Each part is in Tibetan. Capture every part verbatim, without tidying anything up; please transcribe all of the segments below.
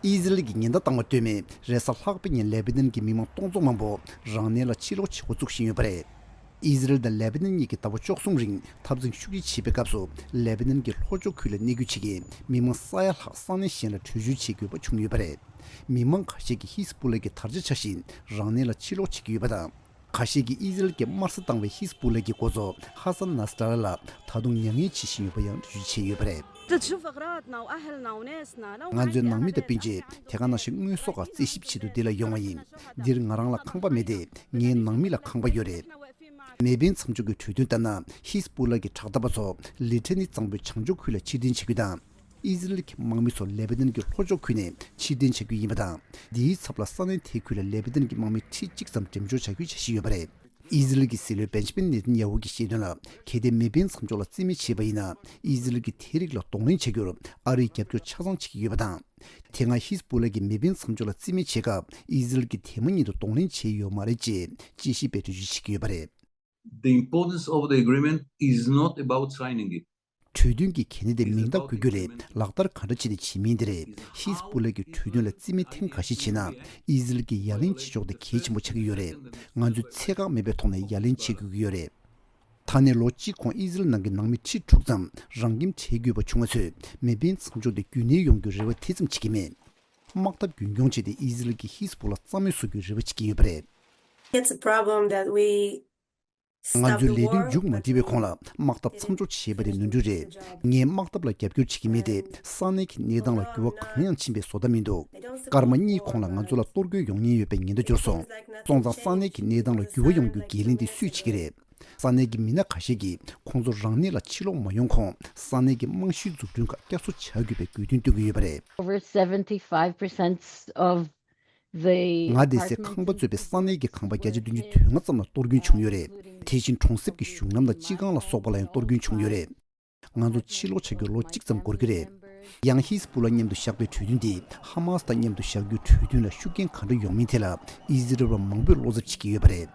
ཨི་ཟི་རལ་གྱིས་ཉེན་བརྡ་བཏང་བ་ལྟོས་མེད་རེས་གཟའ་ལྷག་པའི་ཉིན་ལེ་བྷ་ནན་གྱི་མི་མང་སྟོང་ཚོ་མང་པོ་རང་གནས་ལ་ཕྱིར་ལོག་བྱེད་འགོ་བཙུགས་བཞིན་ཡོད་པ་རེད། ཨི་ཟི་རལ་དང་ལེ་བྷ་ནན་གཉིས་ཀྱིས་ཟླ་བ་བཅུ་གསུམ་རིང་འཐབ་འཛིང་ཤུགས་ཆེ་བྱེད་པའི་སྐབས་སུ་ལེ་བྷ་ནན་གྱི་ལྷོ་ཕྱོགས་ཁུལ་ལ་གནས་སྐྱོད་བྱེད་མཁན་མི་མང་ས་ཡ་ལྷག་ས་གནས་གཞན་ལ་བྲོས་བྱོལ་བྱེད་དགོས་པ་བྱུང་ཡོད་པ་རེད། མི་མང་ཁ་ཤས་ཀྱིས་ཧི་ཟ་བུ་ལ་གི་དར་ཆ་འཕྱར་བཞིན་རང་གནས་ལ་ཕྱིར་ལོག་བྱེད་ཀྱི་ཡོད་པ་དང་། ཁ་ཤས་ཀྱིས་ཨི་ཟི་རལ་གྱིས་དམར་གསོད་བཏང་བའི་ཧི་ཟ་བུ་ལ་གི་འགོ་གཙོ་ཧ་སན་ནཱ་སི་ཏྲ་ལ་ལ་ད་དུང་མྱ་ངན་བྱེད་བཞིན་ཡོད་པ་ཡང་འགྲེལ་བརྗོད་བྱས་ཡོད་པ་རེད། ང་ཚོའི་ནང་མི་དང་སྤུན་མཆེད་དེ་ག་ནང་བཞིན་དངོས་ཟོག་ཁག་རྩད་ཞིབ་ཆེད་དུ་འདི་ལ་ཡོང་བ་ཡིན། འདིར་ང་རང་ལ་ཁང་པ་མེད་དེ། ངའི་ནང་མི་ལ་ཁང་པ་ཡོད་རེད། མེ་འཕེན་མཚམས་འཇོག་གི་གྲོས་མཐུན་ལྟར་ན་ཧི་ཟ་བུ་ལ་གི་དྲག་འཐབ་པ་ཚོ་ལི་ཊ་ནི་གཙང་པོའི་བྱང་ཕྱོགས་ཁུལ་ལ་ཕྱིར་འཐེན་བྱ་རྒྱུ་དང་། ཨི་ཟི་རལ་གྱི་དམག་མི་ཚོ་ལེ་བྷ་ནན་གྱི་ལྷོ་ཕྱོགས་ཁུལ་ནས་ཕྱིར་འཐེན་བྱ་རྒྱུ་ཡིན་པ་དང་། འདིའི་ཚབ་ལ་ས་གནས་དེའི་ཁུལ་ལ་ལེ་བྷ་ནན་གྱི་དམག་མི་ཁྲི་གཅིག་ཙམ་འགྲེམས་འཇོག་བྱ་རྒྱུའི་འཆར་གཞི་ཡོད་པ་རེད། ཨི་ཟི་རལ་གྱི་སྲིད་བློན་བེན་ཇ་མིན་ནེ་ཐན་ཡ་ཧུ་གྱིས་བཤད་དོན་ལ། གལ་ཏེ་མེ་འཕེན་མཚམས་འཇོག་ལ་རྩིས་མེད་བྱས་པ་ཡིན་ན། ཨི་ཟི་རལ་གྱིས་དེ་རིགས་ལ་གདོང་ལེན་བྱ་རྒྱུར་ཨ་རིས་རྒྱབ་སྐྱོར་ཆ་ཚང་བྱེད་ཀྱི་ཡོད་པ་དང་། དེ་སྔ་ཧི་ཟ་བུ་ལ་གིས་མེ་འཕེན་མཚམས་འཇོག་ལ་རྩིས་མེད་བྱས་སྐབས་ཨི་ཟི་རལ་གྱིས་དེ་མ་ཉིད་དུ་གདོང་ལེན་བྱས་ཡོད་མ་རེད་ཅེས་དཔྱད་ཞིབ་པས་འགྲེལ་བརྗོད་བྱེད་ཀྱི་ཡོད་པ་རེད། The importance of the agreement is not about signing it. གྲོས་མཐུན་གྱི་གལ་གནད་དེ་མིང་རྟགས་འགོད་རྒྱུ་ལས་ལག་བསྟར་ག་འདྲ་བྱས་ཏེ་བྱེད་མིན་དེ་རེད། ཧི་ཟ་བུ་ལ་གིས་གྲོས་མཐུན་ལ་རྩིས་མེད་ཐེངས་འགའ་ཤས་བྱས་ན་ཨི་ཟི་རལ་གྱིས་ཡ་ལན་བྱེད་ཕྱོགས་དེ་གལ་ཆེན་པོ་ཆགས་ཀྱི་ཡོད་རེད། ང་ཚོས་ཚད་བཀག་མེད་པའི་ཐོག་ནས་ཡ་ལན་བྱེད་དགོས་ཀྱི་ཡོད་རེད། ད་ནས་ལོ་གཅིག་གོང་ཨི་ཟི་རལ་ནང་གི་ནང་མི་ཁྲི་དྲུག་ཙམ་རང་ཁྱིམ་བྲལ་དགོས་པ་བྱུང་བ་ཚོས་མེ་འཕེན་མཚམས་འཇོག་དེ་རྒྱུན་གནས་ཡོང་རྒྱུའི་རེ་བ་དེ་ཙམ་བྱེད་ཀྱི་མེད། དམག་འཐབ་རྒྱུན་འཁྱོངས་བྱས་ཏེ་ཨི་ཟི་རལ་གྱིས་ཧི་ཟ་བུ་ལ་རྩ་མེད་བཟོ་རྒྱུའི་རེ་བ་བྱེད་ཀྱི་ཡོད་པ་རེད། It's a problem that we ང་ཚོས་ལས་དོན་མཇུག་མ་སྒྲིལ་བའི་གོང་ལ་དམག་འཐབ་མཚམས་འཇོག་བྱས་པ་དེ་ནོར་འཁྲུལ་རེད། ངས་དམག་འཐབ་ལ་རྒྱབ་སྐྱོར་བྱེད་ཀྱི་མེད་དེ། ས་གནས་ཀྱི་གནས་སྟངས་ལ་འགྱུར་བ་གང་ཡང་ཕྱིན་པའི་བཟོ་ལྟ་མི་འདུག་སྐར་མ་གཉིས་གོང་ལ་ང་ཚོ་ལ་གཏོར་རྒོལ་ཡོང་ཉེན་ཡོད་པའི་ཉེན་བརྡ་འབྱོར་སོང་། སོང་ཙང་ས་གནས་ཀྱི་གནས་སྟངས་ལ་འགྱུར་བ་ཡོང་རྒྱུའི་འགན་ལེན་དེ་སུས་བྱེད་ཀྱི་རེད། ས་གནས་ཀྱི་མི་སྣ་ཁ་ཤས་ཀྱིས་ཁོང་ཚོ་རང་གནས་ལ་ཕྱིར་ལོག་མ་ཡོང་གོང་ས་གནས་ཀྱི་རྨང་གཞིའི་འཛུགས་སྐྲུན་ཁག་བསྐྱར་གསོ་བྱ་དགོས་པའི་དགོས་འདུན་བཏོན་གྱི་ཡོད་པ་རེད། Over seventy-five percent of the ང་བསྡད་སའི་ཁང་པ་གཙོས་པའི་ས་གནས་ཀྱི་ཁང་པ་བརྒྱ་ཆ་བདུན་ཅུ་དོན་ལྔ་ཙམ་ལ་གཏོར་སྐྱོན་བྱུང་ཡོད་རེད། དེ་བཞིན་གྲོང་གསེབ་ཀྱི་གཞུང་ལམ་དང་སྤྱི་ཁང་ལ་སོགས་པ་ལ་ཡང་གཏོར་སྐྱོན་བྱུང་ཡོད་རེད། ང་ཚོ་ཕྱིར་ལོག་བྱ་རྒྱུར་ལོ་གཅིག་ཙམ་འགོར་གྱི་རེད། ཡང་ཧི་ཟ་བུ་ལ་མཉམ་དུ་བཞག་པའི་གྲོས་མཐུན་དེས་ཧ་མ་སི་དང་མཉམ་དུ་བཞག་རྒྱུའི་གྲོས་མཐུན་ལ་ཤུགས་རྐྱེན་ག་འདྲ་ཡོང་མིན་ཐད་ལ་ཨི་ཟི་རལ་བ་མང་པོས་བློ་འཚབ་བྱེད་ཀྱི་ཡོད་པ་རེད།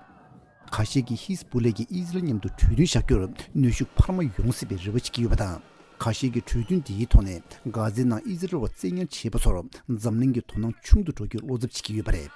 ཁ་ཤས་ཀྱིས་ཧི་ཟ་བུ་ལ་གིས་ཨི་ཟི་རལ་མཉམ་དུ་གྲོས་མཐུན་བཞག་རྒྱུར་གནོན་ཤུགས་འཕར་མ་ཡོང་སྲིད་པའི་རེ་བ་བྱེད་ཀྱི་ཡོད་པ་དང་། ཁ་ཤས་ཀྱིས་གྲོས་མཐུན་དེའི་ཐོག་ནས་གྷ་ཛའི་ནང་ཨི་ཟི་རལ་བ་བཙན་ཉར་བྱས་པ་ཚོར་འཛམ་གླིང་གི་དོ་སྣང་ཆུང་དུ་འགྲོ་རྒྱུའི་བློ་འཚབ་བྱེད་ཀྱི་ཡོད་པ་རེད།